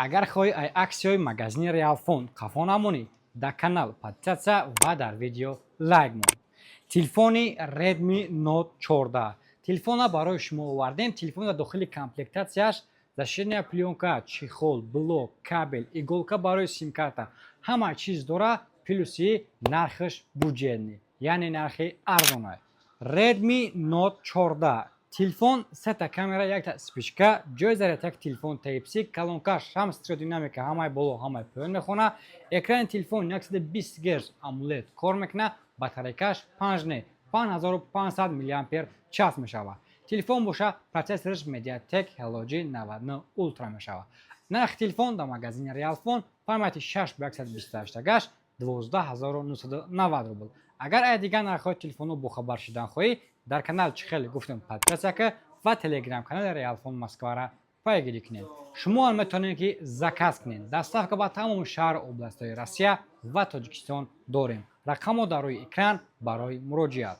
Агар хоҳӣ ай аксияҳои магазини Реалфон қафо намонӣ, дар канал подписаться ва дар видео лайк мон. Телефони Redmi Note 14 телефона барои шумо овардем. Телефон дар дохили комплектатсияш защитная плёнка, чехол, блок, кабель, иголка барои симкарта, ҳама чиз дора. Плюси нархаш бюджетный, яъне нархи арзона. Redmi Note 14 телефон сета камера, якта вспышка, ҷои зарядтаки телефон Type-C, колонкаш ҳам стереодинамика, ҳамаи боло, ҳамаи поён мехона. Экрани телефон 120 Гц AMOLED кор мекунад. Батарейкаш 5 не, 5500 мАч мешавад. Телефон боша, процессораш MediaTek Helio G99 Ultra мешавад. Нархи телефон дар магазини Realfon формати 6 ба 128 гаш 12 990 рубл. Агар ай дигар нархҳои телефонҳо бохабар шудан хоҳӣ, дар канал, чӣ хеле гуфтем, подписаться ка ва телеграм канали Реалфон Москвара пайгирӣ кунед. Шумо ҳам метавонед, ки заказ кунед. Доставка ба тамоми шаҳру областҳои Россия ва Тоҷикистон дорем. Рақамҳо дар рӯи экран барои муроҷиат.